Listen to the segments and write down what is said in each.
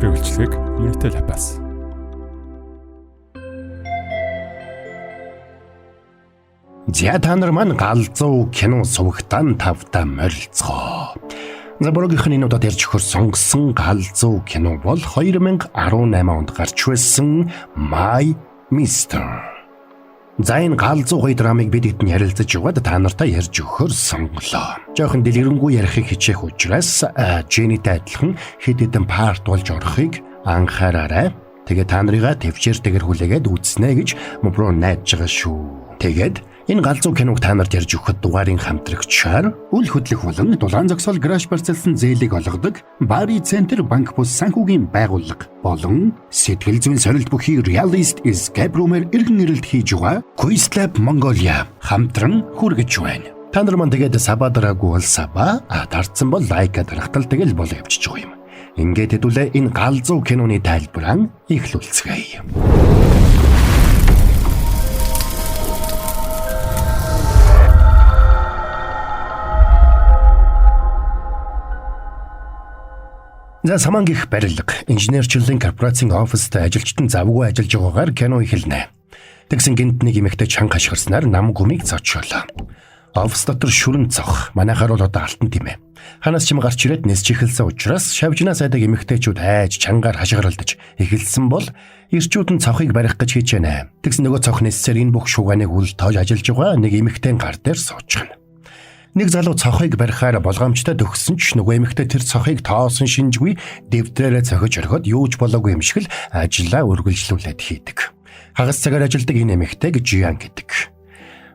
Салбарын үйлчилгээг Unitel App-аас. За та нар маань галзуу кино сувагтан тавтаа морилцгоо. За бүргийнх нь энэ удаад ярьж өгөхөр сонгосон галзуу кино бол 2018 онд гарч байсан My Mister. За энэ галзуу гоё драмыг бид хэдэн ярилцаж яваад та нартай ярьж өгөхөр сонголоо. Жохон дэлгэрэнгүй ярихыг хичээх учраас Дженнитэй адилхан хэд хэдэн парт болж орохыг анхаараарай. Тэгээ та нарыгаа төвчээртэйгэр хүлээгээд үзнэ гэж мөбрөө найдаж байгаа шүү. Тэгээд энэ галзуу киног та нарт ярьж өгөхөд дугаарын хамтрагчаар үл хөдлөх болон дулаан зогсоол гараж барьцаалсан зээлийг олгодог Бари Центр банк бус санхүүгийн байгууллага болон сэтгэл зүйн сорилт бүхий Realist Escape Room-ээр эргэн ирэлт хийж байгаа Quiz Lab Mongolia хамтран хүргэж байна. Та нар маань тэгээд sub аа дараагүй бол sub аа, дарцсан бол like аа дарахтал тэгэл болоо явчихж байгаа юм. Ингээд хэдүүлээ энэ галзуу киноны тайлбараа эхлүүлцгээе. За саман гих барилга инженерчлэлийн корпорацийн оффист ажилчдын завгүй ажиллаж байгаагаар кино эхэлнэ. Тэгсэн гинт нэг эмэгтэй чанга хашгирснаар нам гүмийг цочоолоо. Офис дотор шүрэн цох. Манайхаар бол одоо алтан тийм ээ. Ханаас чим гарч ирээд нисч эхэлсэн учраас шавжнаас айдаг эмэгтэйчүүд айж чангаар хашгиралдаж эхэлсэн бол ирчүүд нь цохыг барих гэж хичээнэ. Тэгсэн нөгөө цох ниссээр энэ бүх шугааныг үл тоож ажиллаж байгаа нэг эмэгтэй гар дээр суучихна. Нэг залуу цохыг барихаар болгоомжтой төгссөн ч нөгөө эмэгтэй тэр цохыг тоосон шинжгүй дэвтрээрээ цохиж орхиод юу ч болоогүй юм шиг л ажлаа үргэлжлүүлээд хийдэг. Хагас цагаар ажилладаг энэ эмэгтэйг Жиан гэдэг.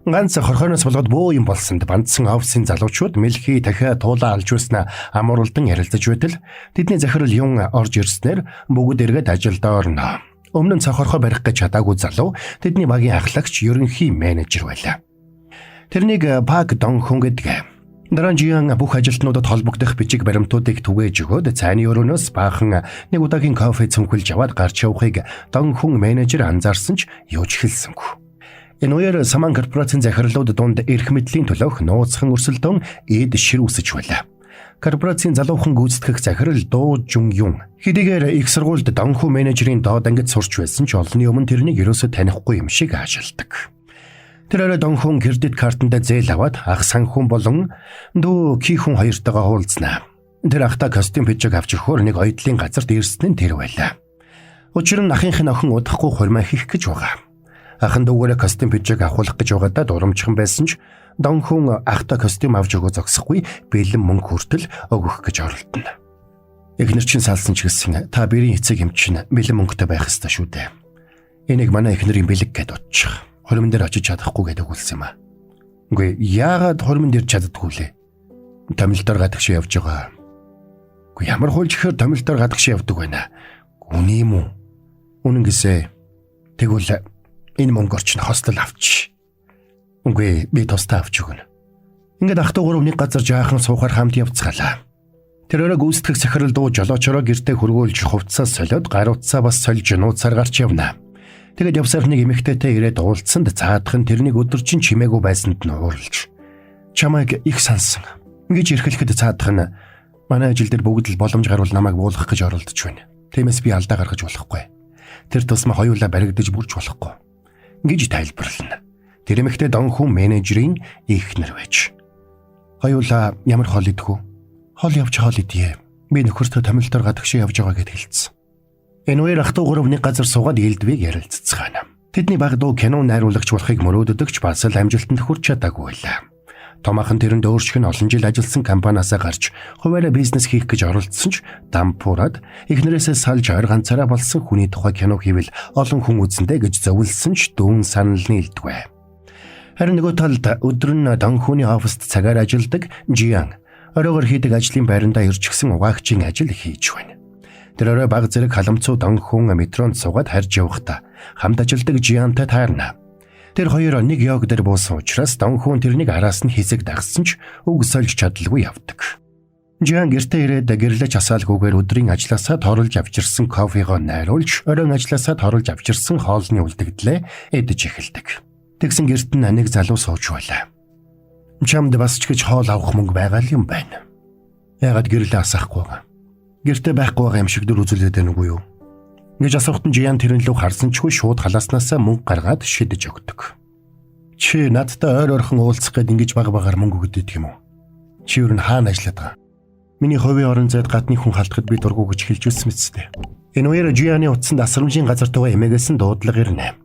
Ганц хорхоноос болгоод бөө юм болсонд бандсан офисын залуучууд мэлхий дахиад туулаа алж байснаа амруулдан ярилцаж байтал тэдний захирал юун орж ирснээр бүгд эргээд ажилдаа орно. Өмнө нь цохорхоо барих гэж чадаагүй залуу тэдний багийн ахлагч ерөнхий менежер байлаа. Тэрнийг Пак Донхон гэдэг. Дараа нь Жиан бүх ажилтнуудад холбогдох бичиг баримтуудыг түгээж өгөөд цайны өрөөнөөс баахан нэг удаагийн кофе цүнхэлж аваад гарч явахыг Донхон менежер анзаарсан ч юу ч хэлсэнгүй. Энэ үеэр Саман корпорацийн захирлууд дунд эрх мэдлийн төлөөх нууцхан өрсөлдөөн эд шир үсэж байлаа. Корпорацийн залуухан гүйцэтгэх захирал Дуу Жун Юн хэдийгээр их сургуульд Донху менежерийн доод ангид сурч байсан ч олонний өмнө тэрнийг ерөөсөө танихгүй юм шиг ажилдаг. Тэр орой Донхун кредит картандаа зээл аваад ах санхүүн болон дүү Кихүн хоёртойгоо уулзнаа. Тэр ахта костюм пижак авч өгөхөөр нэг оёдлын газарт ирсэн нь тэр байлаа. Учир нь ахынх нь охин удахгүй хурмаа хийх гэж байгаа. Ахан дүүгээрээ костюм пижак авахулах гэж байгаадаа дурамжхан байсан ч Донхун ахта костюм авч өгөө зогсохгүй бэлэн мөнгө хүртэл өгөх гэж оролдоно. Эхнэр чинь салсан ч гэсэн та бэрийн эцэг юм чинь бэлэн мөнгөтэй байх ёстой шүү дээ. Энийг манай эхнэрийн бэлэг гэдээ бодчих. Хормон дээр очиж чадахгүй гэдэг өгүүлсэн юм аа. Үгүй яагаад хормон дээр чаддгүй лээ? Томилдоор гадагш явж байгаа. Үгүй ямар хуульч ихээр томилдоор гадагш явдаг байна. Үний юм уу? Үнэн гэсэ. Тэгвэл энэ мөнгөөр чинь хостел авч. Үгүй би тусдаа авч өгнө. Ингээд ах トゥ гурав нэг газар жаахан суухаар хамт явцгаалаа. Тэр өрөө гүйцэтгэх захирал дуу жолоочороо гэртээ хөргөөлж хувцсаа солиод гар утсаа бас сольж нууцаар гарч явна. Тэгээд явсаар нэг эмэгтэйтэй ирээд уулзсанд цаадах нь тэрнийг өдөржин чимээгүй байсанд нь ууралж чамайг их сансан гэж эрхлэхэд цаадах нь манай ажил дээр бүгд л боломж гарвал намайг буулгах гэж оролдож байна. Тиймээс би алдаа гаргаж болохгүй. Тэр тусмаа хоёулаа баригдаж бүрч болохгүй гэж тайлбарлана. Тэр эмэгтэй Донхун менежерийн эхнэр байж. Хоёулаа ямар хоол идэх вэ? Хоол явж хоол идье. Би нөхөртөө томилдоор гадагшаа явж байгаа гэд хэлсэн. Энэ үеэр ах トゥ гурав нэг газар суугаад элдвийг ярилццгаана. Тэдний баг дуу кино найруулагч болохыг мөрөөддөг ч бас л амжилтанд хүрч чадаагүй байлаа. Томаахан тэрэнд өөрчлөх нь олон жил ажилласан компаниасаа гарч хуваараа бизнес хийх гэж оролдсон ч дампуураад эхнэрээсээ салж ойр ганцаараа болсон хүний тухай кино хийвэл олон хүн үзнэ гэж зөвлөсөн ч дүүн санал нийлдэггүй. Харин нөгөө талд өдөр нь Донхүүний оффист цагаар ажилладаг Жиан оройгоор хийдэг ажлын байрандаа ирчихсэн угаагчийн ажил хийж байна. Тэр орой баг зэрэг халамцуу Донхүүн метронд суугаад харж явахдаа хамт ажилладаг Жиантай таарна. Тэр хоёр нэг йог дээр буусан учраас Донхүүн тэрнийг араас нь хэсэг дагсан ч үг сольж чадалгүй явдаг. Жиан гэртээ ирээд гэрлэж асаалгүйгээр өдрийн ажлаасаа торлж авчирсан кофегоо найруулж, оройн ажлаасаа торлж авчирсан хоолны үлдэгдлээ идэж эхэлдэг. Тэгсэн гэрт нь нэг залуу сууж байлаа. Чамд бас ч гэж хоол авах мөнгө байгаа л юм байна. Яагаад гэрлээ асаахгүй байгаа? Гэрте байхгүй байгаа юм шиг дүр үзүүлээд байна уу юу? Гэж асуухад нь Жиян тэрэн лүү харсан ч үгүй шууд халааснасаа мөнгө гаргаад шидэж өгдөг. Чи надтай ойр ойрхон уулзах гээд ингэж баг багаар мөнгө өгдөг юм уу? Чи юу н хаана ажиллаад байгаа? Миний хувийн орон зайд гадны хүн халдахад би дургу гэж хэлж үссэн мэт дээ. Энэ үеэр Жияны утсанд асрамжийн газар тугаа эмээгээс нь дуудлага ирнэ.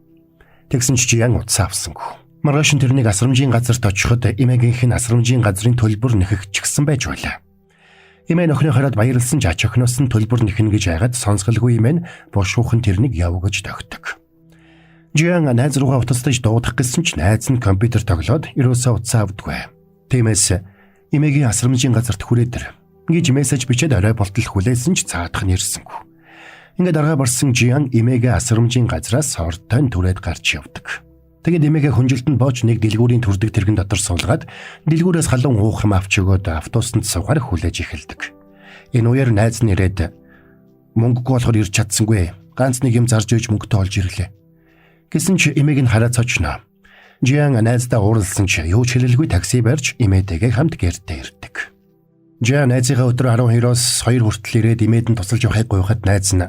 Тэгсэн ч Жиян утсаа авсангүй. Маргааш нь тэрнийг асрамжийн газарт очиход эмээгийнх нь асрамжийн газрын төлбөр нэхэгчгсэн байж байлаа. Эмээ нөхрийн хараад баярлсан ч ач охиноос нь төлбөр нэхнэ гэж айгаад сонсголгүй эмээ нь бушуухан тэрнийг яв гэж тогтдог. Жиян найз руугаа утастаж дуудах гэсэн ч найз нь компьютер тоглоод ерөөсөө утсаа авдаггүй. Тиймээс эмээгийн асрамжийн газарт хүрээд ир гэж мессеж бичээд орой болтол хүлээсэн ч цаадах нь ирсэнгүй. Ингээд аргаа барсан Жиян эмээгээ асрамжийн газраас сортойн түрээд гарч явдаг. Тэгээд эмээгээ хүнжилтэнд боож нэг дэлгүүрийн төрдөг тэрэгэн дотор суулгаад дэлгүүрээс халуун уух юм авч өгөөд автобусанд суугаар хүлээж эхэлдэг. Энэ үеэр найз нь ирээд мөнгөгүй болохоор ирж чадсангүй. Ганц нэг юм зарж ээж мөнгөтэй олж ирлээ. Гэсэн чи эмээг нь хараа цочно. Жиян найздаа уурлсан чи юу ч хэлэлгүй такси барьж эмээтэйгээ хамт гэртээ ирдэг. Жиян найзынхаа өдөр 12-оос 2 хүртэл ирээд эмээд нь тусалж явахыг гуйхад найз нь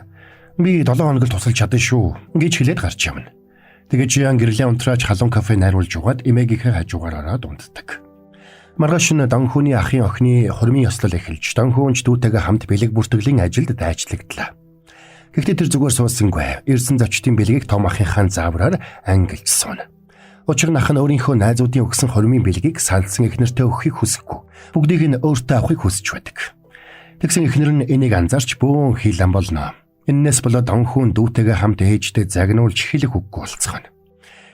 би 7 хоног л тусалж чадна шүү гэж хэлээд гарч явна. Тэгээд Жиян гэрлээ унтраач халуун кафе найруулж угаад эмээгийнхээ хажуугаар ороод унтдаг. Маргааш нь Донхүүний ахын охины хурмын ёслол эхэлж Донхүүнч дүүтэйгээ хамт бэлэг бүртгэлийн ажилд дайчлагдлаа. Гэхдээ тэр зүгээр суусангүй. Ирсэн зочдын бэлгийг том ахынхаа заавраар ангилж сууна. Учир нь ах нь өөрийнхөө найзуудын өгсөн хурмын бэлгийг салсан эхнэртэй өгөхийг хүсэхгүй. Бүгдийг нь өөртөө авахыг хүсэж байдаг. Тэгсэн эхнэр нь энийг анзаарч бөөн хил ам болно. Эннээс болоод Донхүүн дүүтэйгээ хамт ээжтэй загнуулж хэлэх үггүй болцгоно.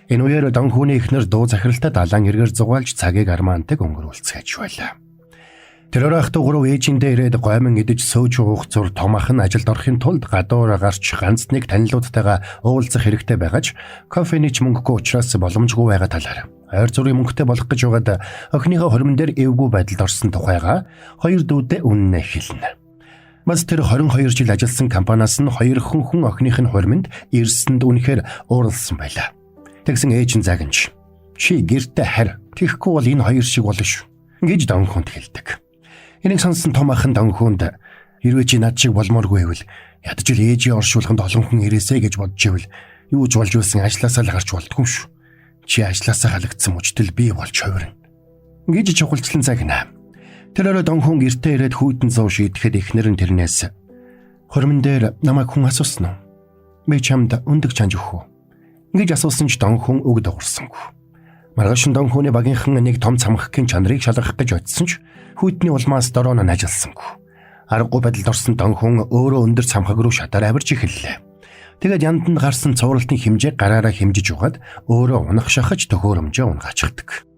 Энэ үеэр Донхүүний эхнэр дуу захиралтай далайн эргээр зугаалж цагийг армаантыг өнгөрүүлцгээч байлаа. Тэр өрөө ах トゥ гурав ээжиндээ ирээд гоймон идэж сөөж уух зур том ах нь ажилд орохын тулд гадуур гарч ганц нэг танилуудтайгаа уулзах хэрэгтэй байгаж кофений ч мөнгөгүй учраас боломжгүй байгаа талаар ойр зургийн мөнгөтэй болох гэж байгаад охиныхоо хормон дээр эвгүй байдалд орсон тухайга хоёр дүүдээ үннээ хэлнэ. Бас тэр 22 жил ажилласан компаниас нь хоёр хүн охиных нь хормонд ирсэнд үнэхээр ууралсан байлаа. Тэгсэн ээж нь загинч чи гэртээ харь тэгэхгүй бол энэ хоёр шиг болно шүү гэж Донхонд хэлдэг. Энийг сонссон том ах нь Донхонд хэрвээ чи над шиг болмооргүй байвал ядаж л ээжийн оршуулганд олон хүн ирээсэй гэж бодож ивэл юу ч болж байсан ажилласаа л гарч болдгүй юм шүү. Чи ажилласаа халагдсан мөчтөл би болж хувирна гэж чухалчлан загнаа. Тэр орой Донхон гэртээ ирээд хүйтэн зов шийдэхэд эхнэр нь тэрнээс хормон дээр намайг хүн асуусан уу? Би чамд өндөг чанж өгөх үү? Гэж асуусан ч Донхон үг дуугарсангүй. Маргааш нь Донхоны багийнхан нэг том цамхгийн чанарыг шалгах гэж очисон ч хүйтний улмаас дороо нь ажилласангүй. Аргагүй байдалд орсон Донхон өөрөө өндөр цамхаг руу шатаар авирч эхэллээ. Тэгээд янданд гарсан цувралтын хэмжээг гараараа хэмжиж угаад өөрөө унах шахаж төхөөрөмжөө унгаачихдаг.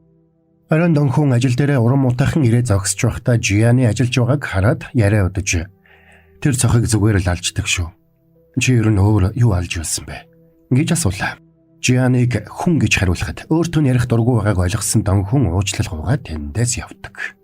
Оройн Донхун ажил дээрээ уран муутайхан ирээ зогсож байхдаа Жияны ажиллаж байгааг хараад яриа удаж тэр цохыг зүгээр л алждаг шүү. Чи ер нь өөр юу алж байсан бэ? Гэж асуулаа. Жианыг хүн гэж хариулахад өөртөө нь ярих дургүй байгааг ойлгосон Донхун уучлал гуйгаад тэндээс явдаг.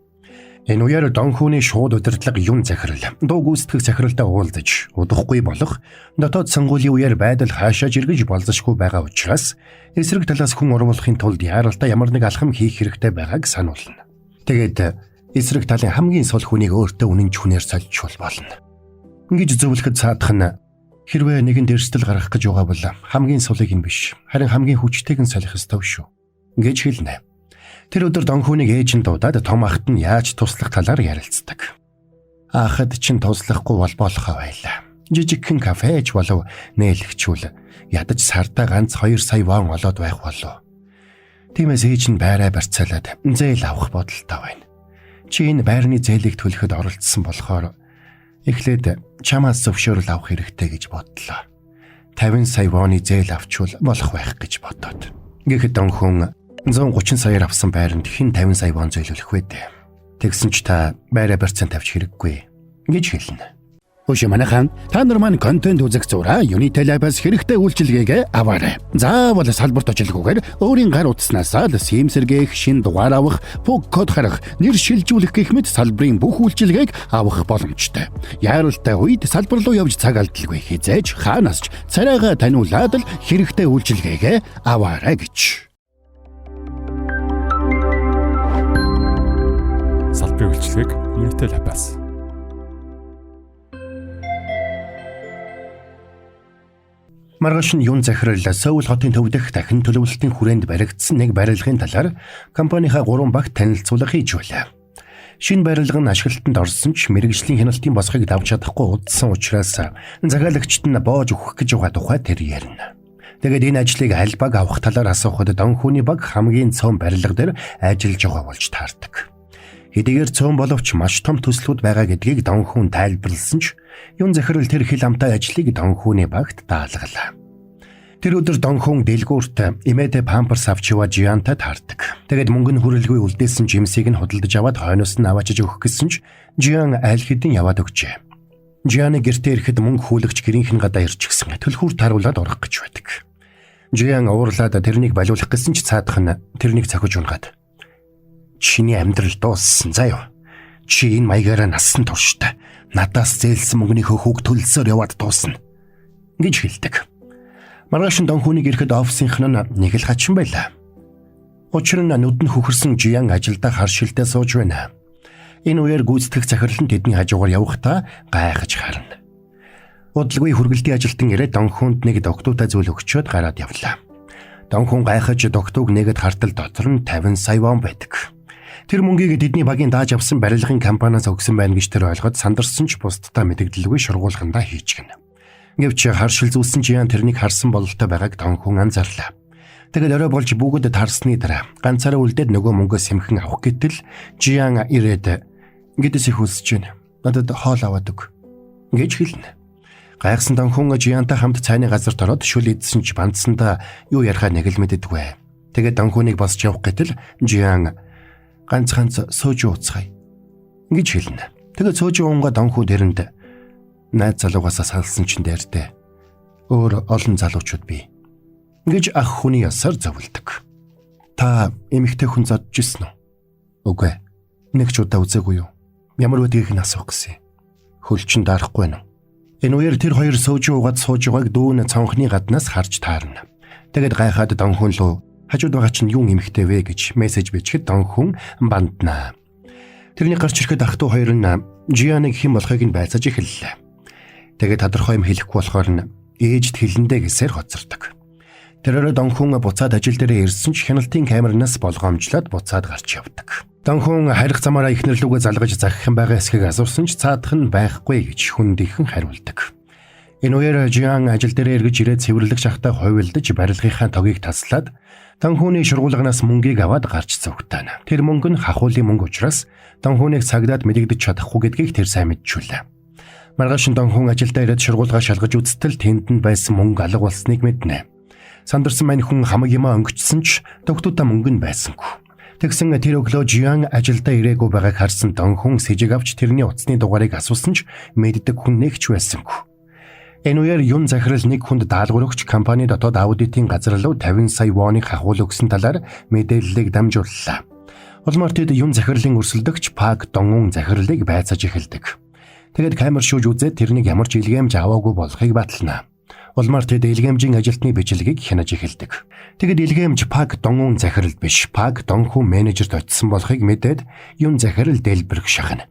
Энэ үеэр Донхууны шууд удирдлага юун захирал, дуу гүйцэтгэх захиралтай уулзаж, удахгүй болох дотоод сонгуулийн үеэр байдал хаашаа жиргэж болзошгүй байгаа учраас эсрэг талаас хүн оруулахын тулд яаралтай ямар нэг алхам хийх хэрэгтэй байгааг сануулна. Тэгээд эсрэг талын хамгийн сул хүнийг өөртөө үнэн чүнээр сольж болно. Ингэж зөвлөхөд цаадах нь хэрвээ нэгэн дэрсдэл гаргах гэж байгаа бол хамгийн сулыг нь биш, харин хамгийн хүчтэйг нь солих ёстой шүү гэж хэлнэ. Тэр өдөр Донхүүнийг ээж нь дуудаад том ахт нь яаж туслах талаар ярилцдаг. Ахад чинь туслахгүй бол болохоо байлаа. Жижигхэн кафеч болов нээлгчүүл ядаж сардаа ганц 2 сая вон олоод байх болов. Тиймээс ээж нь байраа барьцаалаад зээл авах бодолтой байна. Чи энэ байрны зээлийг төлөхөд оролцсон болохоор эхлээд чамаас зөвшөөрөл авах хэрэгтэй гэж бодлоо. 50 сая воны зээл авчвал болох байх гэж бодоод. Гэхэд Донхүүн 130 саяар авсан байранд хэн 50 сая вон зөөлөх вэ дээ. Тэгсэн ч та байраа барьцаан тавьчих хэрэггүй гэж хэлнэ. Хөшөө манайхан та нар маань контент үзэх зураа Unitel App-аас хэрэгтэй үйлчилгээг аваарай. Заавал салбарт очилгүйгээр өөрийн гар утаснаас л SIM сэргээх, шинэ дугаар авах, PUK код харах, нэр шилжүүлэх гэх мэт салбарын бүх үйлчилгээг авах боломжтой. Яаралтай үед салбар руу явж цаг алдалгүй хизээж хаанаас ч царайгаа таниулаад л хэрэгтэй үйлчилгээгээ аваарай гэж. Салбарын үйлчилгээг Unitel App-аас. Маргааш нь юун захирал Сөүл хотын төв дэх дахин төлөвлөлтийн хүрээнд баригдсан нэг барилгын талаар компанийнхаа 3 багт танилцуулга хийж байлаа. Шинэ барилга нь ашиглалтанд орсон ч мэргэжлийн хяналтын босхийг давж чадахгүй удсан учраас захиалагчид нь боож өгөх гэж байгаа тухай тэр ярина. Тэгээд энэ ажлыг аль баг авах талаар асуухад Донхүний баг хамгийн цөөн барилга дээр ажиллаж байгаа болж таардаг. Хэдийгээр цөөн боловч маш том төслүүд байгаа гэдгийг Донхүн тайлбарласан ч юун захирал тэр хил амтай ажлыг Донхүний багт даалгалаа. Тэр өдөр Донхүн дэлгүүрт эмээдээ памперс авч яваа Жиантай таардаг. Тэгээд мөнгө нь хүрэлгүй үлдээсэн жимсийг нь худалдаж аваад хойноос нь аваачиж өгөх гэсэн ч Жиан аль хэдийн яваад өгчээ. Жианы гэртээ ирэхэд мөнгө хүлэгч гэрийнх нь гадаа ирчихсэн. Түлхүүр таруулаад орох гэж байдаг. Жиан уурлаад тэрнийг болиулах гэсэн ч цаадах нь тэрнийг цохиж унгаад. Чиний амьдрал дууссан заа юу? Чи энэ маягаараа нассан турштай. Надаас зээлсэн мөнгөнийхөө хүүг төлсөөр яваад дуусна гэж хэлдэг. Маргааш нь Донхүнийг ирэхэд офисынх нь нэг л хачин байлаа. Учир нь нүд нь хөхөрсөн Жиан ажилдаа харшилтаа сууж байна. Энэ үеэр гүйцэтгэх захирал нь тэдний хажуугаар явахдаа гайхаж харна. Удалгүй хүргэлтийн ажилтан ирээд Донхүнд нэг догтуутай зүйл өгчөөд гараад явлаа. Донхүн гайхаж догтууг нэгэд хартал дотор нь 50 сая вон байдаг. Тэр мөнгийг тэдний багийн дааж авсан барилгын компаниас өгсөн байна гэж тэр ойлгоод сандарсан ч бусдаа мэдэгдэлгүй шургуулгандаа хийчихнэ. Гэвч харшил зүүсэн Жиан тэрнийг харсан бололтой байгааг Донхүн анзаарлаа. Тэгэл орой болж бүгд тарсны дараа ганцаараа үлдээд нөгөө мөнгөө сэмхэн авах гэтэл Жиан ирээд гэдэс их хүсэж байна. Надад хоол аваад өг гэж хэлнэ. Гайхсан Донхүн Жиантай хамт цайны газарт ороод шүл идсэн ч бандсандаа юу ярихаа нэг л мэддэггүй. Тэгээд Донхүнийг босч явах гэтэл Жиан ганц ганц сууж ууцгаая гэж хэлнэ. Тэгээд сууж уунга Донхү тэрэнд найз залуугаасаа салсан чинь дээртэй өөр олон залуучууд бий гэж ах хүний ёсоор зөвлөдөг. Та эмэгтэй хүн зодж ирсэн үү? Үгүй. Нэг ч удаа үзээгүй юу? Ямар байдгийг нь асуух гэсэн. Хөл чинь дарахгүй нь. Энэ үеэр тэр хоёр сууж уугаад сууж байгааг дүүн цонхны гаднаас харж таарна. Тэгээд гайхаад Донхүн лөө хажууд байгаа чинь юун эмэгтэй вэ гэж мессеж бичихэд Донхүн банднаа. Тэрний гарч ирэхэд ах トゥ хоёр нь Жианыг хэн болохыг нь байцааж эхэллээ. Тэгээд тодорхой юм хэлэхгүй болохоор нь ээжд хэлэндэ гэсээр хоцордог. Тэр өрөө Донхүн буцаад ажил дээрээ ирсэн ч хяналтын камернаас болгоомжлоод буцаад гарч явдаг. Донхүн харих замаараа эхнэр лүүгээ залгаж захих юм байгаа эсхийг асуусан ч цаадах нь байхгүй гэж хүндийнхэн хариулдаг. Энэ үеэр Жиан ажил дээрээ эргэж ирээд цэвэрлэгч ахтай хувилдаж барилгынхаа тогийг таслаад Донхүний шургуулганаас мөнгийг аваад гарч зүгтаана. Тэр мөнгө нь хахуулын мөнгө учраас Донхүнийг цагдаад мэдэгдэж чадахгүй гэдгийг тэр сайн мэдчихүүлээ. Маргааш нь Донхүн ажилдаа ирээд шургуулгаа шалгаж үзтэл тэнд нь байсан мөнгө алга болсныг мэднэ. Сандарсан мань хүн хамаг юмаа өнгөчсөн ч тогтуудаа мөнгө нь байсангүй. Тэгсэн тэр өглөө Жиан ажилдаа ирээгүй байгааг харсан Донхүн сэжиг авч тэрний утасны дугаарыг асуусан ч мэддэг хүн нэг ч байсангүй. Энэ үеэр юун захирал нэг хүнд даалгавар өгч компани дотоод аудитын газар руу 50 сая воныг хахуул өгсөн талаар мэдээллийг дамжууллаа. Улмаар тэд юун захирлын өрсөлдөгч Пак Донгун захирлыг байцааж эхэлдэг. Тэгээд камер шүүж үзээд тэрнийг ямар ч илгээмж аваагүй болохыг батална. Улмаар тэд илгээмжийн ажилтны бичлэгийг хянаж эхэлдэг. Тэгэд илгээмж Пак Донгун захиралд биш, Пак Донхун менежерт очисон болохыг мэдээд юун захирал дэлбэрэх шахна.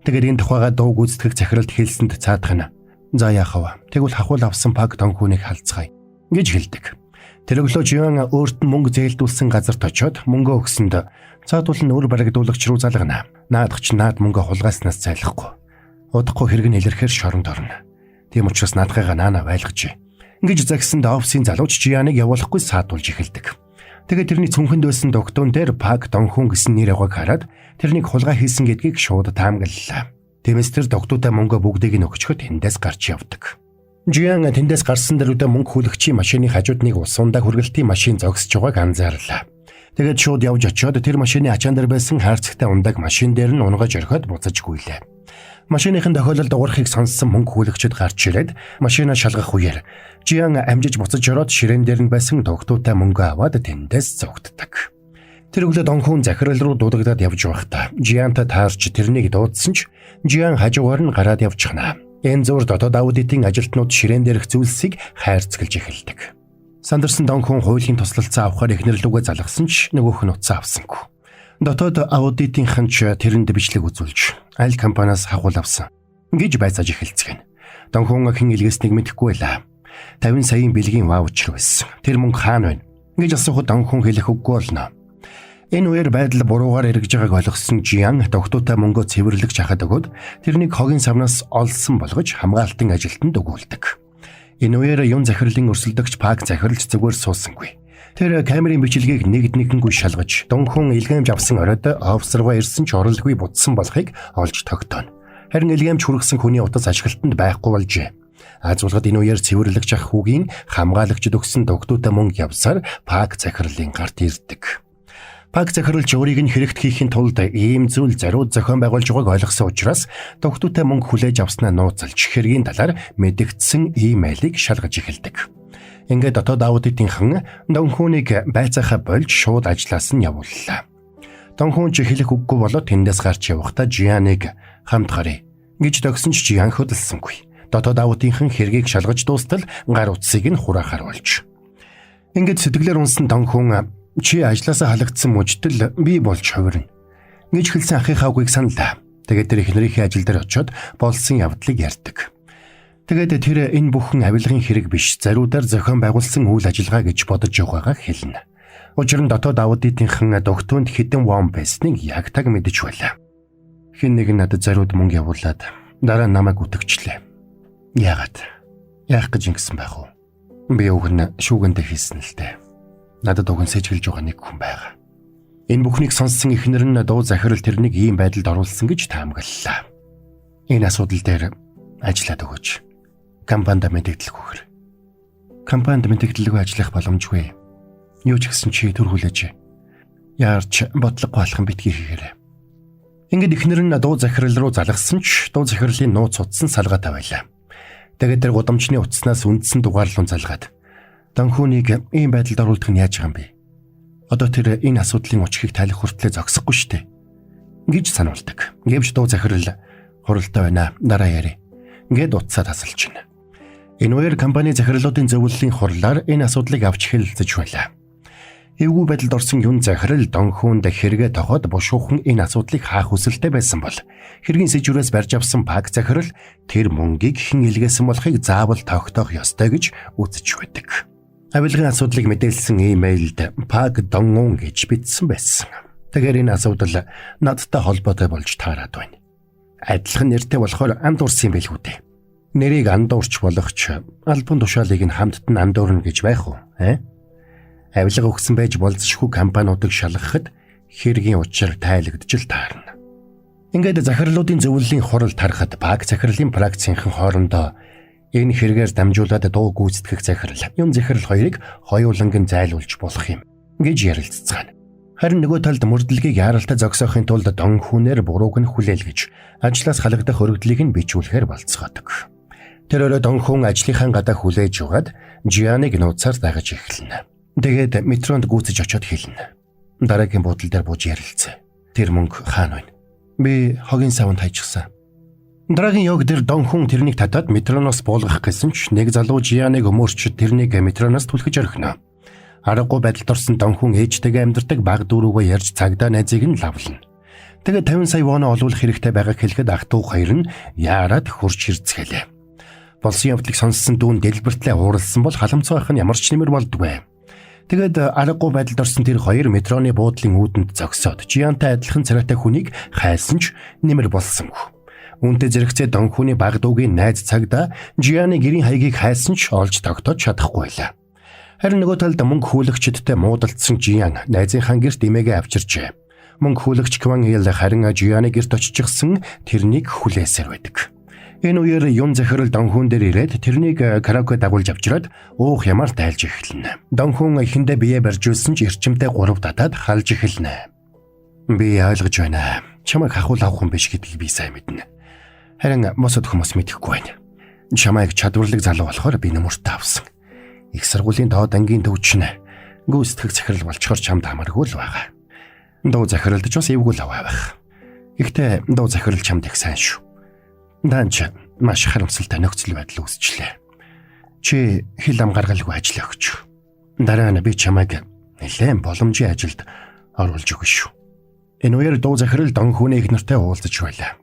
Тэгээд энэ тухайга дуу гүйцэтгэх захиралд хэлсэнд цаадах нь. За яах вэ? Тэгвэл хахуул авсан Пак Донхуныг халдцгаая гэж хэлдэг. Тэр өглөө Жиан өөрт нь мөнгө зээлдүүлсэн газарт очиод мөнгө өгсөнд цаадуул нь өөр баригдуулагч руу залгана. Наадах чи наад мөнгө хулгайснаас зайлахгүй. Удахгүй хэрэг нь илэрхээр шоронд орно. Тийм учраас наадахыгаа наана байлгажээ. Ингэж загсанд офисын залууч Жианыг явуулахгүй саадулж эхэлдэг. Тэгээд тэрний цүнхэнд байсан догтун дээр Пак Донхун гэсэн нэр явгааг хараад тэрнийг хулгай хийсэн гэдгийг шууд таамаглалаа. Тиймээс тэр догтуутай мөнгө бүгдийг нь өгчхөд тэндээс гарч явдаг. Жиан тэндээс гарсан дэрүүдээ мөнгө хүлэгчийн машины хажууд нэг ус ундаа хүргэлтийн машин зогсож байгааг анзаарлаа. Тэгээд шууд явж очиод тэр машины ачаан дээр байсан хайрцагтай ундааг машин дээр нь унгаж орхиод буцаж гүйлээ. Машиныхын тохиолдолд дуурахыг сонссон мөнгө хүлэгчид гарч ирээд машинаа шалгах үеэр Жиан амжиж буцаж ороод ширээн дээр нь байсан тогтуутай мөнгө аваад тэндээс зугтдаг. Тэр өглөө Донхун захирал руу дуудагдаад явж байхдаа Жиантай таарч тэрнийг дуудсан ч Жиан хажуугаар нь гараад явчихна. Энэ зур дотоод аудитын ажилтнууд ширээн дээрх зүйлсийг хайрцаглаж эхэлдэг. Сандарсан Донхун хуулийн туслалцаа авахар эхнэр лүүгээ залгасан ч нөгөөх нь утсаа авсангүй. Дотоод аудитын ханч тэрэнд бичлэг үзүүлж аль компаниас хахуул авсан гэж байцааж эхэлцгэн. Донхун хэн илгээснийг мэдэхгүй байлаа. 50 саяын бэлгийн ваучер байсан. Тэр мөнгө хаана байна гэж асуухад Донхун хэлэх үггүй болно. Энэ үеэр байдал буруугаар эргэж байгааг ойлгосон Жиан тогтуутай мөнгөө цэвэрлэж хахад өгөөд тэрнийг хогийн савнаас олсон болгож хамгаалтын ажилтнанд өгүүлдэг. Энэ үеэр юун захирлын өрсөлдөгч Пак захирлж зүгээр суусангүй. Тэр камерын бичлэгийг нэг нэгэнгүй шалгаж, Донхун илгээмж авсан оройд офис руугаа ирсэн ч оролгүй будсан болохыг олж тогтооно. Харин илгээмж хүргэсэн хүний утас ашиглалтанд байхгүй болжээ. Азуулгад энэ үеэр цэвэрлэгч ах хүүгийн хамгаалагчид өгсөн догтуутай мөнгө явсаар Пак захирлын гарт ирдэг. Пак захиралч өөрийг нь хэрэгт хийхин тулд ийм зүйл зориуд зохион байгуулж байгааг ойлгосон учраас догтуутай мөнгө хүлээж авснаа нууцлж хэргийн талаар мэдэгдсэн имэйлийг шалгаж эхэлдэг. Ингээд дотоод аудитынхан Донхүүнийг байцаахаа болж шууд ажлаас нь явууллаа. Донхүүн ч хэлэх үггүй болоод тэндээс гарч явахдаа Жианыг хамт гаръя гэж догсон ч Жиан хөдөлсөнгүй. Дотоод аудитынхан хэргийг шалгаж дуустал гар утсыг нь хураахаар болж. Ингээд сэтгэлээр унсан Донхүүн чи ажлаасаа халагдсан мужидл би болж хувирна гэж хэлсэн ахынхаа үгийг саналаа. Тэгээд тэр эхнэрийнхээ ажил дээр очиод болсон явдлыг ярьдаг. Тэгээд тэр энэ бүхэн авилгын хэрэг биш, зариудаар зохион байгуулсан үйл ажиллагаа гэж бодож байгаагаа хэлнэ. Учир нь дотоод аудитынхан догтуунд хэдэн вон байсныг яг таг мэдэж байлаа. Хэн нэг нь надад зариуд мөнгө явуулаад дараа нь намайг үтгчлээ. Яагаад? Яах гэж ингэсэн байх вэ? Би уг нь шүүгэндээ хийсэн л дээ. Надад уг нь сэжиглэж байгаа нэг хүн байгаа. Энэ бүхнийг сонссон эхнэр нь дуу захирал тэрнийг ийм байдалд оруулсан гэж таамаглалаа. Энэ асуудал дээр ажиллаад өгөөч. Компанид мэдэгдэл өгөхөр. Компанид мэдэгдэлгүй ажиллах боломжгүй. Юу ч гэсэн чи төр хүлээж. Яарч бодлогогүй алхам битгий хийгээрэй. Ингээд эхнэр нь дуу захирал руу залгасан ч дуу захирлын нууц утсан салгаатай байлаа. Тэгээд тэр гудамжны утаснаас үндсэн дугаар руу залгаад Донхүүнийг ийм байдалд оруулах нь яаж байгаа юм бэ? Одоо тэр энэ асуудлын учрыг тайлах хүртлээр зогсохгүй шүү дээ гэж сануулдаг. Гэвч дуу захирал хуралтай байна. Дараа яриа. Ингээд утсаа тасалчихна. Энэ үеэр компани захирлуудын зөвлөлийн хурлаар энэ асуудлыг авч хэлэлцэж байлаа. Эвгүй байдалд орсон юун захирал Донхүүнд хэрэгээ тохоод бушуухан энэ асуудлыг хаах хүсэлтэй байсан бол хэргийн сэжүүрээс барьж авсан Пак захирал тэр мөнгийг хэн илгээсэн болохыг заавал тогтоох ёстой гэж үзэж байдаг. Авилгын асуудлыг мэдээлсэн имэйлд Пак Донгун гэж бичсэн байсан. Тэгэхээр энэ асуудал надтай холбоотой болж таарад байна. Адилхан нэртэй болохоор андуурсан юм билүү дээ. Нэрийг андуурч болох ч албан тушаалыг нь хамтд нь андуурна гэж байх уу? Э? Авилга өгсөн байж болзошгүй компаниудыг шалгахад хэргийн учир тайлагдж л таарна. Ингээд захирлуудын зөвлөлийн хурал тарахад Пак захирлын фракцийнхэн хоорондоо энэ хэрэгээр дамжуулаад дуу гүйцэтгэх захирал, юм захирал хоёрыг хоёуланг нь зайлуулж болох юм гэж ярилццгаана. Харин нөгөө талд мөрдлөгийг яаралтай зогсоохын тулд дон хүнээр бурууг нь хүлээлгэж ажлаас халагдах өргөдлийг нь бичүүлэхээр болцгоодог. Тэр өрөө дон хүн ажлынхаа гадаа хүлээж угаад Жианыг нууцаар дагаж эхэлнэ. Тэгээд метронд гүйцэж очиод хэлнэ. Дараагийн буудлын дээр бууж ярилцъя. Тэр мөнгө хаана байна? Би хогийн савнд хайчихсан. Дараагийн йог дээр дон хүн тэрнийг татаад метроноос буулгах гэсэн ч нэг залуу Жианыг өмөрч тэрнийг метроноос түлхэж орхино. Аргагүй байдалд орсон дон хүн ээжтэйгээ амьдардаг баг дүүрүүгээ ярьж цагдаа найзыг нь лавлна. Тэгээд 50 сая воно олуулах хэрэгтэй байгааг хэлэхэд ах дүү хоёр нь яарад хурж хэрцгэлээ. Болсон явдлыг сонссон дүүн дэлбэртлээ ууралсан бол халамцгаа ах нь ямар ч нэмэр болдгүй. Тэгээд аргагүй байдалд орсон тэр хоёр метроны буудлын үүдэнд зогсоод Жиантай адилхан царайтай хүнийг хайсан ч нэмэр болсонгүй. Үүнтэй зэрэгцээ дон хүний баг дүүгийн найз цагдаа Жианы гэрийн хаягийг хайсан ч олж тогтоож чадахгүй байлаа. Харин нөгөө талд мөнгө хүлэгчдтэй муудалдсан Жиан найзынхаа гэрт эмээгээ авчирчээ. Мөнгө хүлэгч Кван Ил харин Жианы гэрт оччихсан тэрнийг хүлээсээр байдаг. Энэ үеэр юун захирал Донхүүн дээр ирээд тэрнийг караоке дагуулж авчираад уух ямаар тайлж эхэлнэ. Донхүүн эхэндээ бие барьжуулсан ч эрчимтэй гурав татаад халж эхэлнэ. Би ойлгож байна. Чамайг хахуул авах хүн биш гэдгийг би сайн мэднэ. Харин бусад хүмүүс мэдэхгүй байна. Чамайг чадварлаг залуу болохоор би нөмөртөө авсан. Их сургуулийн доод ангийн төвчин гүйцэтгэх захирал болчхоор чамд хамааргүй л байгаа. Дуу захиралд ч бас эвгүй л аваа байх. Гэхдээ дуу захирал чамд их сайн шүү. Даанч маш харамсалтай нөхцөл байдал үүсчлээ. Чи хил ам гаргалгүй ажил өгч. Дараа нь би чамайг нэлээд боломжийн ажилд оруулж өгнө шүү. Энэ үеэр дуу захирал дон хүүний их нартай уулзаж байлаа.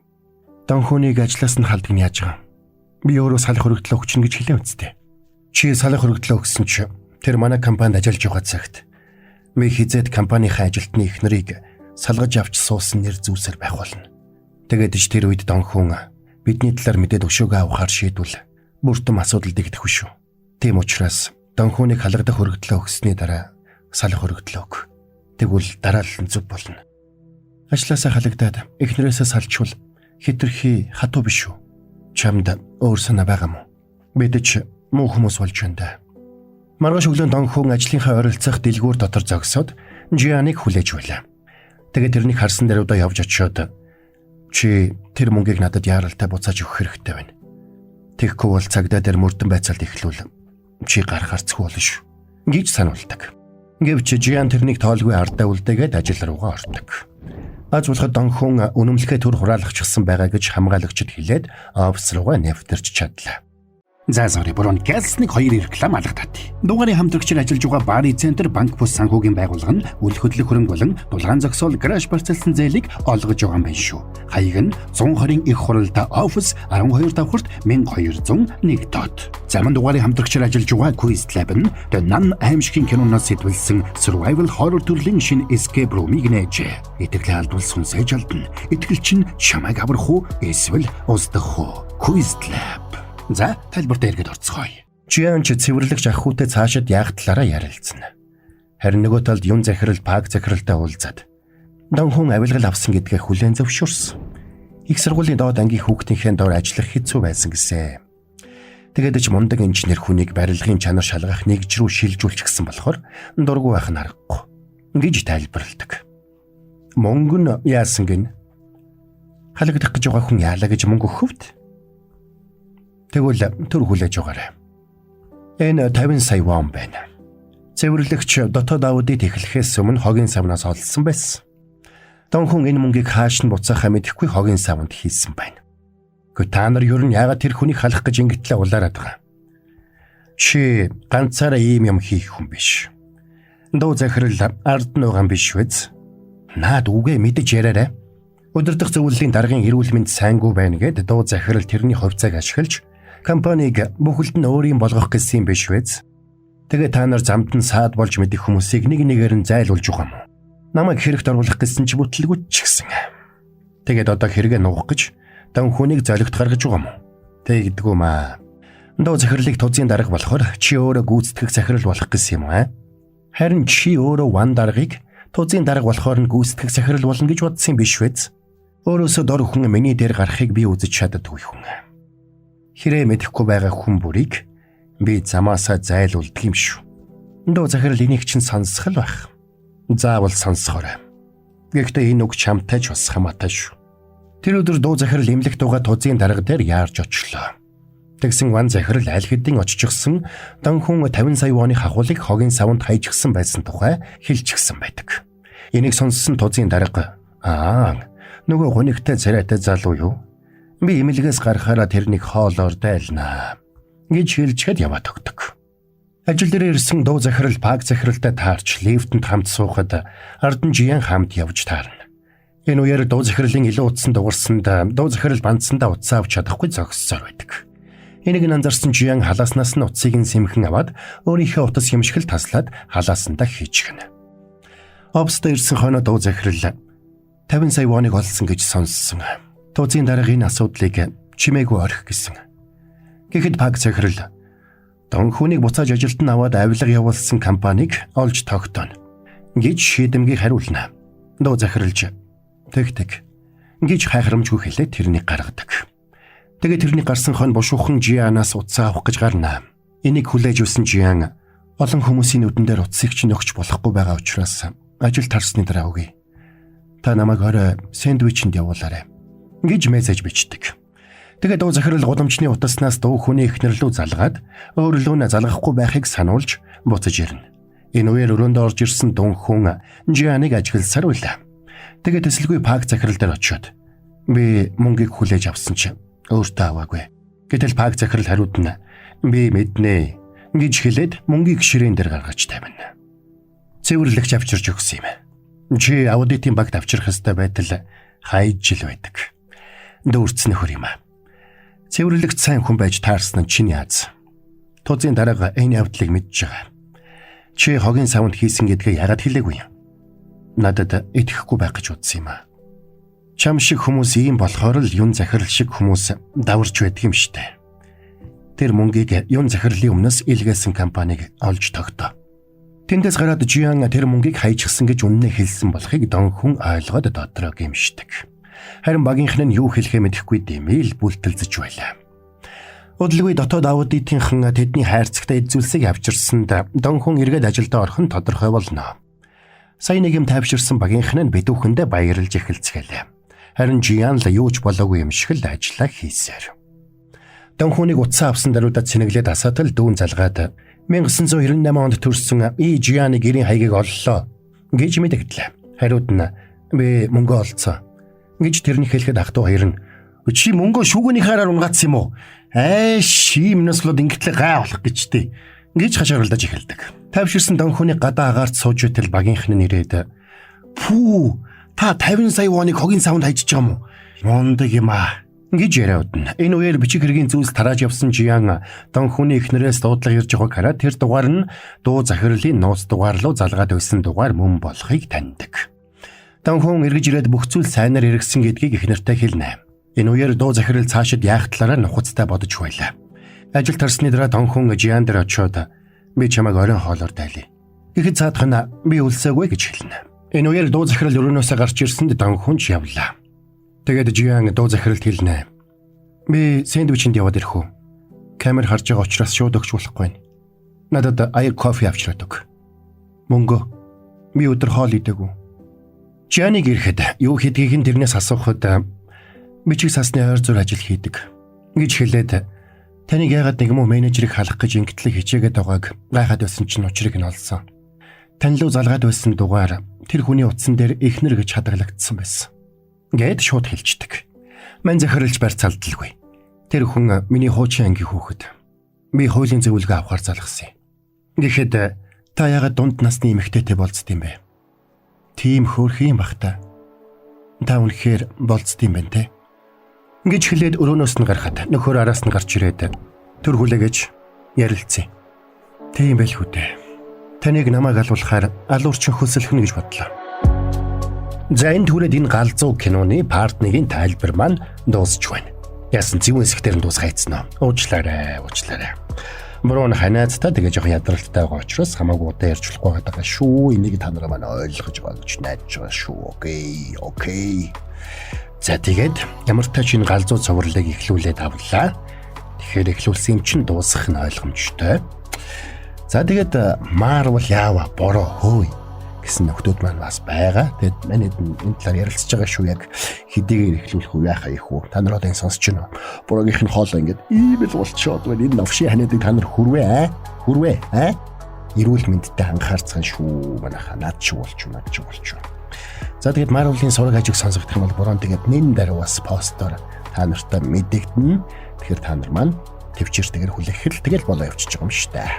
Дон хүүнийг ажлаас нь халдаг нь яаж байгаа? Би өөрөө салах өргөдлөө өгчнө гэж хэлээ үсттэй. Чи салах өргөдлөө өгсөн чи тэр манай компанид ажиллаж байгаа цагт би хизээд компанийнхаа ажилтны эхнэрийг салгаж авч суусан нэр зүүсээр байх болно. Тэгээд ч тэр үед Донхун бидний талаар мэдээд өшөөгөө авахар шийдвэл бүртэн асуудал дэгдэхгүй шүү. Тийм учраас Донхуныг халагдах өргөдлөө өгсөний дараа салах өргөдлөө өг. Тэгвэл дараалал нь зөв болно. Ажлаасаа халагдаад эхнэрээсээ салчвал хитрхи хатуу биш үү? Чамд өөр санаа байгаа мó? Бид ч муу хүмүүс болж байна да. Маргааш өглөө Донхун ажлынхаа ойролцоох дэлгүүр дотор зогсоод Жианыг хүлээж байлаа. Тэгээд тэрнийг харсан даруйдаа явж очиод чи тэр мөнгийг надад яаралтай буцааж өгөх хэрэгтэй байна. Тэгэхгүй бол цагдаа дээр мөрдөн байцаалт эхлүүл чи гарах харцгүй болно шүү гэж сануулдаг. Гэвч Жиан тэрнийг тоолгүй ардаа үлдээгээд ажил руугаа ордог. Аз болоход Донхун үнэмлэхээ төр хураалгачихсан байгаа гэж хамгаалагчид хэлээд офис руугаа нэвтэрч чадлаа. За sorry буруу гэлсник хоёр реклам алгадаад. Дугаарын хамтрагчаар ажиллаж байгаа Бари центр банк бус санхүүгийн байгууллага нь үл хөдлөх хөрөнгө болон дулаан зогсоол гараж барьцаалсан зээлийг олгож байгаа юм байна шүү. Хаяг нь 120 их хуралдаа офис 12 давхарт 1201 дот. За мөн дугаарын хамтрагчаар ажиллаж байгаа Quiz Lab нь The Nun аимшигын киноноос сэтвэлсэн Survival Horror төрлийн шинэ Escape Room-ыг нээжээ. Итгэлээ алдвал сүнсээ жалдна. Итгэл чинь чамайг аврах уу эсвэл устгах уу? Quiz Lab. За тайлбарт эргээд орцгоё. Чианч цэвэрлэгч ах хүүтэй цаашид яах талаараа ярилцсан. Харин нөгөө талд юун захирал паг захиралтай уулзаад Донхун авилгал авсан гэдгээ хүлээн зөвшөөрсөн. Их сургуулийн доод ангийн хүүхдийнхээ дор ажиллах хэцүү байсан гэсэ. Тэгээд ч мундаг инженер хүнийг барилгын чанар шалгах нэгж рүү шилжүүлчихсэн болохоор дургу байх нь аргагүй гэж тайлбарладаг. Мөнгө нь яасан гин? Халагдах гэж байгаа хүн яалаа гэж мөнгө өгөхөвт? Тэгвэл төр хүлээж байгаарай. Энэ 50 сая вон байна. Цэвэрлэгч дотоод аудит эхлэхээс өмнө хогийн савнаас олсон байсан. Донхун энэ мөнгийг хааш нь буцаахаа мэдэхгүй хогийн савнд хийсэн байна. Гэхдээ та нар ер нь яагаад тэр хүнийг халах гэж ингэтлээ улаарад байгаа? Чи ганцаараа ийм юм хийх хүн биш. Дуу захирал ард нь байгаа юм биш үз? Наад үгээ мэдэж яриарай. Удирдах зөвлөлийн даргын эрүүл мэнд сайнгүй байна гэд дуу захирал тэрний хувьцааг ашиглаж компанийг бүхэлд нь өөрийн болгох гэсэн юм биш үз? Тэгээ та нар замд нь саад болж мэдэх хүмүүсийг нэг нэгээр нь зайлуулж байгаа юм уу? Намайг хэрэгт оруулах гэсэн ч бүтлгүй ч гэсэн. Тэгээд одоо хэрэгээ нуух гэж дан хүнийг золигт гаргаж байгаа юм уу? Тэгдэггүй маа. Дуу захирлыг тузын дарга болохоор чи өөрөө гүйцэтгэх захирал болох гэсэн юм аа? Харин чи өөрөө ван даргыг тузын дарга болохоор нь гүйцэтгэх захирал болно гэж бодсон юм биш үз? Өөрөөсөө дор хүн миний дээр гарахыг би үзэж чаддаггүй хүн. Хэрэг мэдэхгүй байгаа хүн бүрийг би замаасаа зайлуулдаг юм шүү. Дуу захирал энийг чинь сонсох л байх. Заавал сонсохоорой. Гэхдээ энэ үг чамтай ч бас хамаатай шүү. Тэр өдөр дуу захирал эмнэлэг дугаа тузын дарга дээр яарж очлоо. Тэгсэн ван захирал аль хэдийн очихсон Донхун 50 сая воны хахуулыг хогийн савнд хайчихсан байсан тухай хэлчихсэн байдаг. Энийг сонссон тузын дарга аа нөгөө гунигтай царайтай залуу юу? Би эмнэлгээс гарахаараа тэрнийг хоолоор дайлнаа гэж хэлчихэд яваад өгдөг. Ажил дээр ирсэн дуу захирал паг захиралтай таарч лифтэнд хамт суухад ард нь Жиян хамт явж таарна. Энэ үеэр дуу захирлын илүү утсан дуурсанд дуу захирал бандсандаа утсаа авч чадахгүй зогссоор байдаг. Энийг нь анзаарсан Жиян халааснаас нь утсыг нь сэмхэн аваад өөрийнхөө утас юм шиг л таслаад халаасандаа хийчихнэ. Оффист ирсэн хойноо дуу захирал 50 сая воныг олсон гэж сонссон. Тузын дарга энэ асуудлыг чимээгүй орхих гэсэн. Гэхэд паг захирал Донхүнийг буцааж ажилд нь аваад авилга явуулсан компанийг олж тогтооно гэж шийдэмгий хариулна. Дуу захиралж тэг тэг гэж хайхрамжгүй хэлээд тэрнийг гаргадаг. Тэгээд тэрний гарсан хон бушуухан Жианаас утсаа авах гэж гарна. Энийг хүлээж өгсөн Жиан олон хүмүүсийн нүдэн дээр утсыг чинь өгч болохгүй байгаа учраас ажил тарсны дараа өгье. Та намайг орой сэндвичэнд явуулаарай гэж мессеж бичдэг. Тэгээд дуу захирал гудамжны утаснаас дуу хүний эхнэр лүү залгаад өөрлөө нь залгахгүй байхыг сануулж буцаж ирнэ. Энэ үеэр өрөөндөө орж ирсэн дун хүн Жианыг ажигласаар байлаа. Тэгээд төсөлгүй пак захирал дээр очиод би мөнгийг хүлээж авсан чинь өөртөө аваагүй. Гэтэл пак захирал хариуд нь би мэднэ гэж хэлээд мөнгийг ширээн дээр гаргаж тавина. Цэвэрлэгч авчирч өгсөн юм. Чи аудитын багт авчрах ёстой байтал хайж л байдаг. Дүүрцэн нөхөр юм аа. Цэвэрлэгч сайн хүн байж таарсан нь чиний аз. Тузын дарга энэ явдлыг мэдж байгаа. Чи хогийн савнд хийсэн гэдгээ яагаад хэлээгүй юм? Надад итгэхгүй байх гэж бодсон юм аа. Чам шиг хүмүүс ийм болохоор л юун захирал шиг хүмүүс даварч байдаг юм штэ. Тэр мөнгийг юун захирлын өмнөөс илгээсэн компанийг олж тогтоо. Тэндээс гараад Жиан тэр мөнгийг хайчихсан гэж үннээ хэлсэн болохыг Донхун ойлгоод дотроо гэмшдэг. Харин багийнх нь юу хэлэхээ мэдэхгүй дэмэл бүлтэлзэж байлаа. Удалгүй дотоод аудитынхан тэдний хайрцагтай эд зүйлсийг авчирсанд Донхун эргээд ажилдаа орох нь тодорхой болно. Сая нэг юм тайвширсан багийнх нь битүүхэндээ баярлж эхэлцгэлээ. Харин Жиан л юу ч болоогүй юм шиг л ажиллаа хийсээр. Донхуныг утсаа авсан даруйдаа цэнэглээд асаатал дүүн залгаад 1998 онд төрсэн И Жианы гэрийн хаягийг оллоо гэж мэдэгдлээ. Хариуд нь би мөнгө олцсон гэж тэрний хэлэхэд ах トゥ хоёр нь чи мөнгөө шүүгөнийхээ араар унгаацсан юм уу? Айш иймнээс болоод ингэтлээ гай болох гэжтэй гэж хашгиралдаж эхэлдэг. Тавширсан Донхуны гадаа агаарт сууж байтал багийнх нь ирээд пүү та 50 сая воныг хогийн савнд хайжиж байгаа юм уу? Мундаг юм аа гэж яриа удна. Энэ үеэр бичиг хэргийн зүйлс тарааж явсан Жиан Донхуны эхнэрээс дуудлага ирж байгааг хараад тэр дугаар нь дуу захирлын нууц дугаар руу залгаад байсан дугаар мөн болохыг таньдаг. Донхун эргэж ирээд бүх зүйл сайнаар эргэсэн гэдгийг эхнэртэй хэлнэ. Энэ үеэр дуу захирал цаашид яах талаараа нухацтай бодож байлаа. Ажил тарсны дараа Донхун Жиан дээр очиод би чамайг оройн хоолоор дайлъя. Тэгэхэд цаадах нь би үлсээгүй гэж хэлнэ. Энэ үеэр дуу захирал өрөөнөөсөө гарч ирсэнд Донхун ч явлаа. Тэгээд Жиан дуу захиралд хэлнэ. Би сэндвичэнд яваад ирэх үү? Камер харж байгаа учраас шууд өгч болохгүй. Надад аяг кофе авчраад өг. Мөнгө. Би өдөр хоол идээгүй. Жианыг ирэхэд юу хийдгийг нь тэрнээс асуухад бичиг сасны ойр зур ажил хийдэг гэж хэлээд таныг яагаад нэг муу менежерийг халах гэж ингэтлэг хичээгээд байгааг гайхаад байсан чинь учрыг нь олсон. Тань руу залгаад байсан дугаар тэр хүний утсан дээр эхнэр гэж хадгалагдсан байсан гэд шууд хэлждэг. Ман захиралж барьцаалдалгүй. Тэр хүн миний хуучин ангийн хүүхэд. Би хуулийн зөвлөгөө авахар залгасан юм. Гэхэд та яагаад дунд насны эмэгтэйтэй болцд юм бэ? Тийм хөөрхөн юм бах та. Та үнэхээр болцд юм байна те? Гэж хэлээд өрөөнөөс нь гарахад нөхөр араас нь гарч ирээд төр хүлээгэж ярилцъя. Тийм байлгүй дээ. Таныг намайг алуулахаар алуурчин хөлсөлхнө гэж бодлоо. За энэ түрээд энэ галзуу киноны part 1-ийн тайлбар маань дуусч байна. Яасан зөв хэсэгтэр нь дуусгайцсан уу? Уучлаарай, уучлаарай. Буруу нь ханаацтай тэгээ жоохон ядралттай байгаа учраас хамаагүй удаан ярьж болохгүй байгаа шүү. Энийг та нараа маань ойлгож байгаа гэж найдаж байгаа шүү. Okay, okay. За тэгээд ямар тач энэ галзуу цувралыг эхлүүлээд авлаа. Тэгэхээр эхлүүлсэн юм чинь дуусгах нь ойлгомжтой. За тэгээд Marvel яава бороо хөөе гэсэн нөхдүүд маань бас байгаа. Тэгээд манай энэ талаар ярилцж байгаа шүү яг хэдийгээр эхлүүлэх үү яхаа их үү. Та нар одоо энэ сонсож байна уу? Борогийнх нь хоолой ингээд ийм л болчоод байна. Энэ новшийн ханиадыг та нар хүрвээ аа? Хүрвээ аа? Эрүүл мэндтэй анхаарцгаан шүү. Манайхаа над шиг болчих, над шиг болчих. За тэгээд Marvel-ийн сураг ажиг сонсогдох юм бол борон тэгээд нэн даруй бас постоор та нартай мэдэгдэнэ. Тэгэхээр та нар маань төвчээртэйгээр хүлээхэл тэгэл болоо явчихж байгаа юм шүү дээ.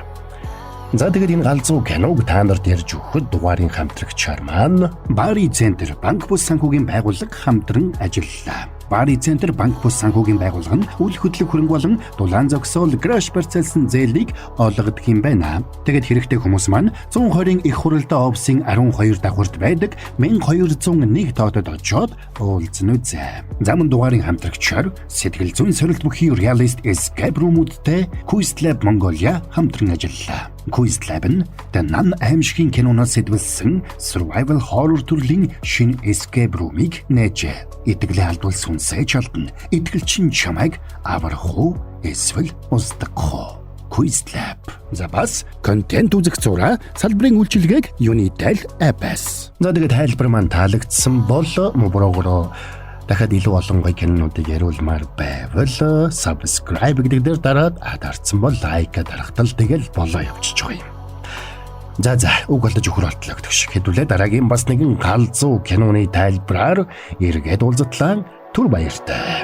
За тэгээд энэ галзуу киног та нарт ярьж өгөхөд дугаарын хамтрагчаар маань Бари Центр банк бус санхүүгийн байгууллага хамтран ажиллалаа. Бари Центр банк бус санхүүгийн байгууллага нь үл хөдлөх хөрөнгө болон дулаан зогсоол граш барьцаалсан зээлийг олгодог юм байна. Тэгээд хэрэгтэй хүмүүс маань 120-ын их хуралдаа офисын 12 давхарт байдаг 1201 тоотод очиод уулзна үзээ. Заман дугаарын хамтрагчаар сэтгэл зүйн сорилт бүхий Realist Escape Room-үүдтэй Quiz Lab Mongolia хамтран ажиллалаа. Quiz Lab нь The Nun аимшигын киноноос сэдвэлсэн survival horror төрлийн шинэ escape room-ыг нээжээ. Итгэлээ алдвал сүнсээ чалдна. Итгэл чинь чамайг аврах уу эсвэл устгах уу? Quiz Lab. За бас контент үзэх зураа салбарын үйлчилгээг Unitel app-аас. За тэгээд тайлбар маань таалагдсан бол моброгоро дахиад илүү олон гоё кинонуудыг яриулмаар байвал subscribe гэдэг дээр дараад дарцсан бол like дарахтал тэгэл болоо явчихж байгаа юм. За за үг болдож өхөр болтлоо гэдэг шиг хэдүүлээ дараагийн бас нэгэн галзуу киноны тайлбараар эргээд уулзтлаа. Түр баяртай.